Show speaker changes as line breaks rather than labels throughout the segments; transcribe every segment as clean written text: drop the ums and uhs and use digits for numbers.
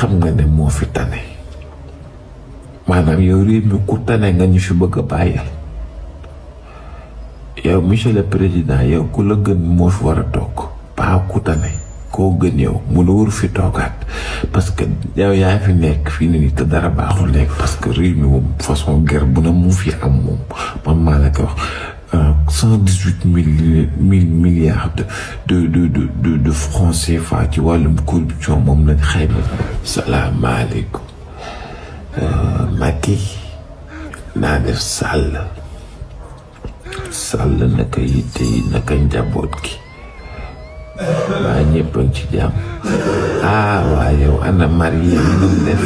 xam nga ne moo fi tane maanaam yow réew mi ku tane nga ñu fi bëgg a bàyyal yow monsieur le président yow ku la gën moo fi war a toog paa ku tane koo gën yow mu la waru fi toogaat parce que yow yaa fi nekk fii nii te dara baaxul nekk parce que réew mi moom façon guerre bu na mu fi am moom man maa la ko wax 118 milliards de francs CFA ci wàllum corruption moom lañ xayma. salaamaaleykum Macky naa def Sall naka yitte yi naka njaboot gi waa ñëpp a ngi ci jàmm. waa yow ana Mariem nu def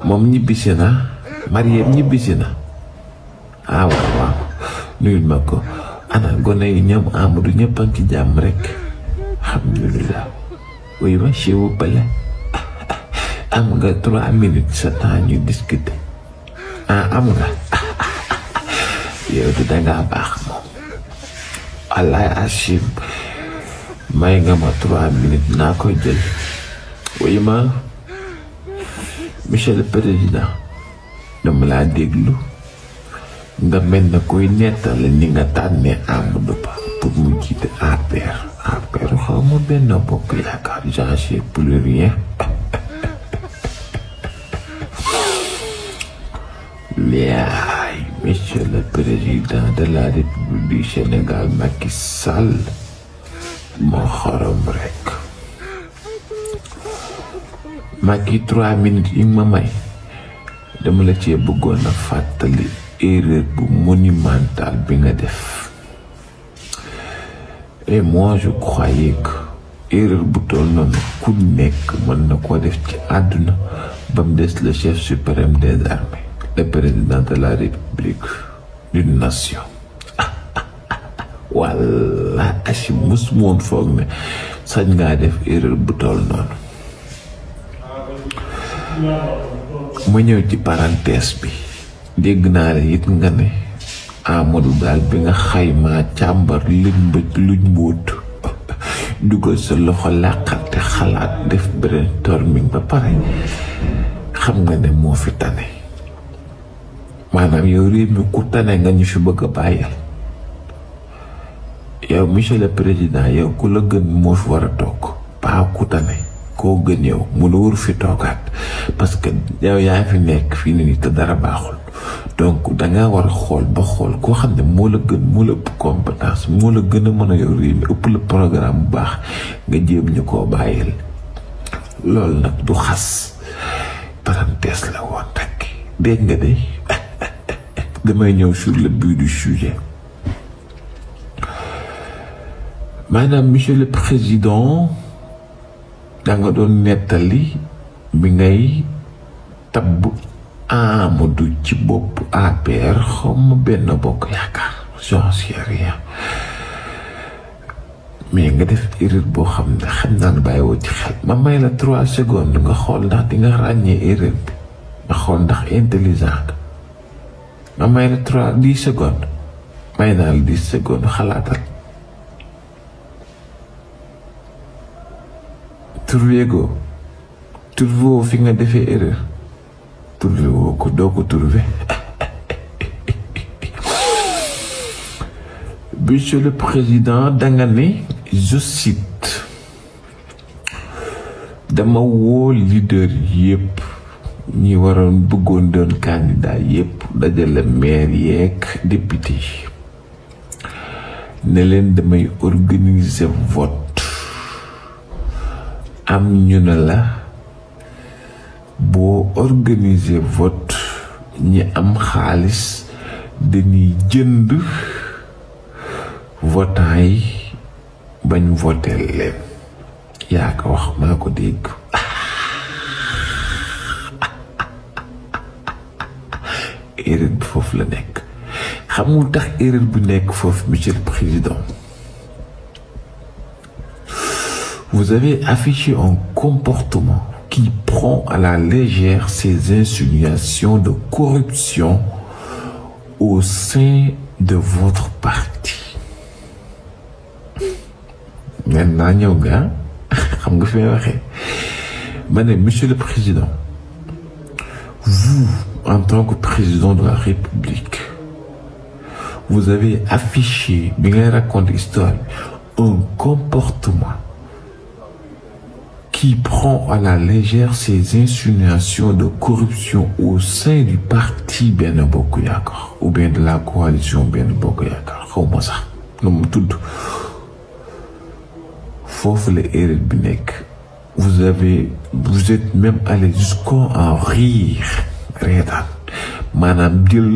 moom ñibbisi na Mariem ñibbisi na waaw nuyul ma ko ana gone yi ñoom Amadou ñëpp a ngi ci jàmm rek alhamdulilah. oui ma s'il vous plaît am nga 3 minutes sa temps ñu discuter am nga yow di dangaa baax moom wallaay Achim may nga ma 3 minutes naa koy jël. oui ma monsieur le président dama laa déglu nga mel na koy nettali ni nga tànnee Amadou Ba pour mu jiite APR xaw ma benn bokk yaakaar j'en sais plus rien. yaay monsieur le président de la République du Sénégal Macky Sall moo xorom rek. Macky 3 minutes yi ma may dama la cee bëggoon a fàttali erreur bu monumentale bi nga def et moi je croyais que erreur bu toll noonu ku nekk mën na koo def ci àdduna ba mu des le chef suprême des armées le président de la République d'une nation. walla asi mus moon foog ne sañ ngaa def erreur bu toll noonu. ma ñëw ci parenthèse bi dégg naa la it nga ne Amadou daal bi nga xaymaa càmbar limbëj luñ mbóot dugal sa loxo làqante xalaat def brainstorming ba pare xam nga ne moo fi tane maanaam yow réew mi ku tane nga ñu fi bëgg a bàyyal yow monsieur le président yow ku la gën moo fi war a toog paa ku tane koo gën yow mu la waru fi toogaat parce que yow yaa fi nekk fii nii te dara baaxul donc danga war a xool ba xool koo xam ne moo la gën moo la ëpp compétence moo la gën a mën a yow réew mi ëpp la programme bu baax nga jéem ñu koo bàyyil. loolu nag du xas parenthèse la woon rek dégg nga de damay ñëw sur le but du sujet. maanaam monsieur le président danga doon nettali bi ngay tabb Amadou ci bopp APR xaw ma benn bokk yaakaar j'en sais rien mais nga def erreur boo xam ne xam naa ne bàyyiwoo ci xel ma may la 3 secondes nga xool ndax di nga ràññee erreur bi nga xool ndax intelligent ma may la 10 secondes may naa la 10 secondes xalaatal. trouvé woo fi nga defee erreur trouvé woo ko doo ko trouvé. monsieur le président danga ne je cite dama woo leader yépp ñi waroon bëggoon doon candidat yépp dajale maire yeeg député ne leen damay organiser vote am ñu ne la boo organiser vote ñi am xaalis dañuy jënd votant yi bañ votel leen yaa ko wax maa ko dégg. erreur bi foofu la nekk xamul tax erreur bu nekk foofu monsieur le président. Vous avez affiché un comportement qui prend à la légère ces insinuations de corruption au sein de votre parti. Maintenant ñëw nga xam nga fi may waxee Monsieur le Président, vous, en tant que président de la République, vous avez affiché, bien raconté l'histoire, un comportement qui prend à la légère ces insinuations de corruption au sein du parti Benno Bokk Yaakaar ou bien de la coalition Benno Bokk Yaakaar xawma sax nu mu tudd foofu la erreur bi nekk. Vous êtes même allé jusqu'à rire reetaan maanaam jël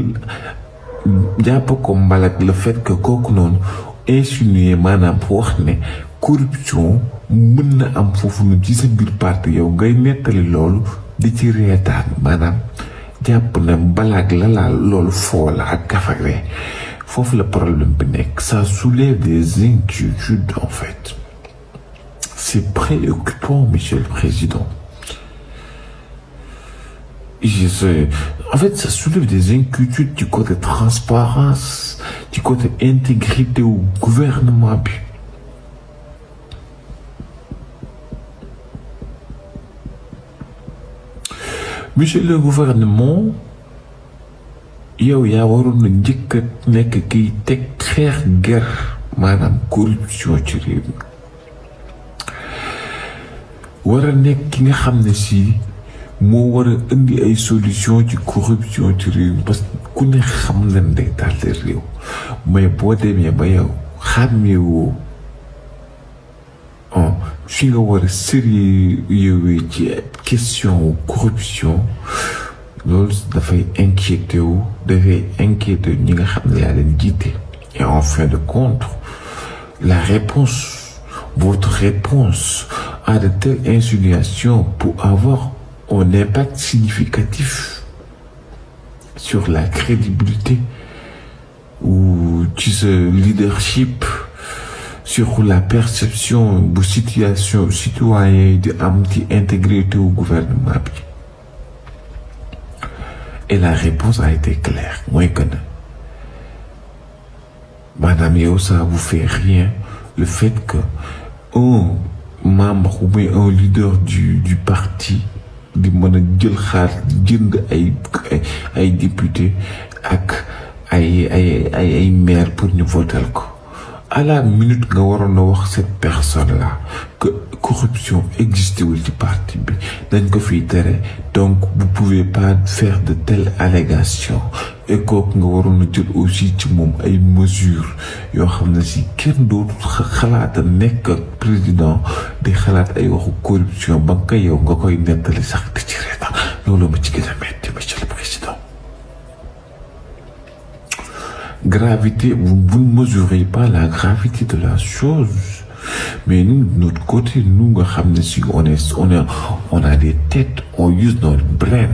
jàpp ko mbalak le fait que kooku noonu insinuer maanaam wax ne corruption mën na am foofu nu ci sa biir parti yow ngay nettali loolu di ci reetaan maanaam jàpp na balaag la laal loolu foo la ak kafare foofu la problème bi nekk. Ça soulève des inquiétudes en fait. C'est préoccupant, Monsieur le Président. En fait, ça soulève des inquiétudes du côté transparence, du côté intégrité au gouvernement. Monsieur le gouvernement, yow yaa waroon na njëkk a nekk kiy teg xeex guerre maanaam corruption ci réew mi. war a nekk ki nga xam ne si moo war a indi ay solution ci corruption ci réew mi parce que ku ne xam nañ day tàlli réew mais boo demee ba yow xàmmeewoo fi nga war a sérieux ci question corruption loolu dafay inquiété ñi nga xam ne yaa leen jiite. Et en fin de compte, votre réponse à de telles insinuations pour avoir un impact significatif sur la crédibilité ou ci sa leadership, sur la perception bu situation citoyen di am ci intégrité au gouvernement bi. Et la réponse a été claire mooy que ne madame yow ça vous fait rien le fait que un membre ou bien un leader du parti di mën a jël xaalis jënd ay député ak ay maire pour ñu voter ko. À la minute nga waroon a wax cette personne là que corruption existe wul ci parti bi dañ ko fiy tere donc vous pouvez pas faire de telles allégations et kooku nga waroon a jël aussi ci moom ay mesures yoo xam ne si kenn dootu xalaata nekk ak président di xalaat ay waxu corruption ba nga yow nga koy nettali sax di ci reetaan loolu ma ci gën a metti monsieur le président. Gravité, vous ne mesurez pas la gravité de la chose. Mais nous, de notre côté, nous, si on a des têtes, on use notre brain.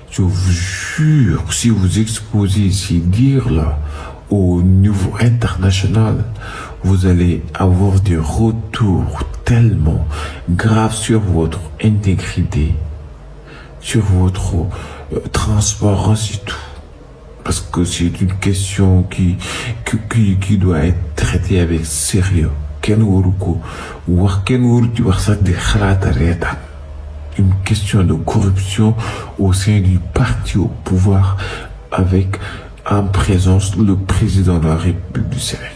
Je vous jure, si vous exposez ces dires-là au niveau international, vous allez avoir des retours tellement graves sur votre intégrité, sur votre transparence et tout. Parce que c'est une question qui doit être traitée avec sérieux. Une question de corruption au sein du parti au pouvoir avec en présence le président de la République du Sénégal.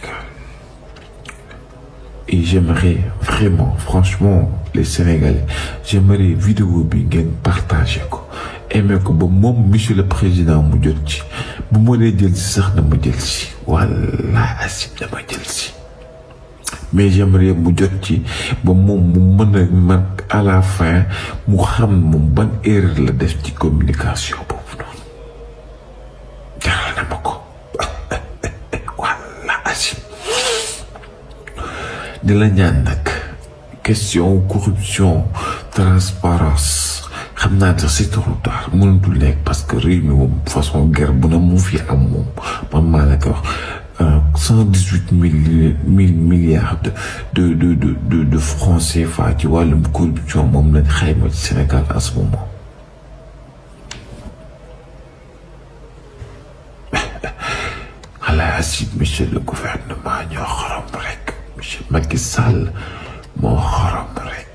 Et j'aimerais vraiment, franchement, les Sénégalais, j'aimerais vidéo bi ngeen partager ko. Aimé ko ba moom monsieur le président mu jot ci bu ma dee jël si sax na ma jël si wala asib dama jël si mais j'aimerais mu jot ci ba moom mu mën a man à la fin mu xam moom ban erreur la def ci communication boobu noonu jaral na ma ko wala asib di la ñaan nag question corruption transparence xam naa tax c'est trop tard mënatul nekk parce que réew mi moom façon guerre bu na mu fi am moom man maa la ko wax 118 milliards de francs CFA ci wàllum corruption moom lañ xayma ci Sénégal en ce moment. Voilà si monsieur le gouvernement ñoo xorom rek monsieur Macky Sall moo xorom rek.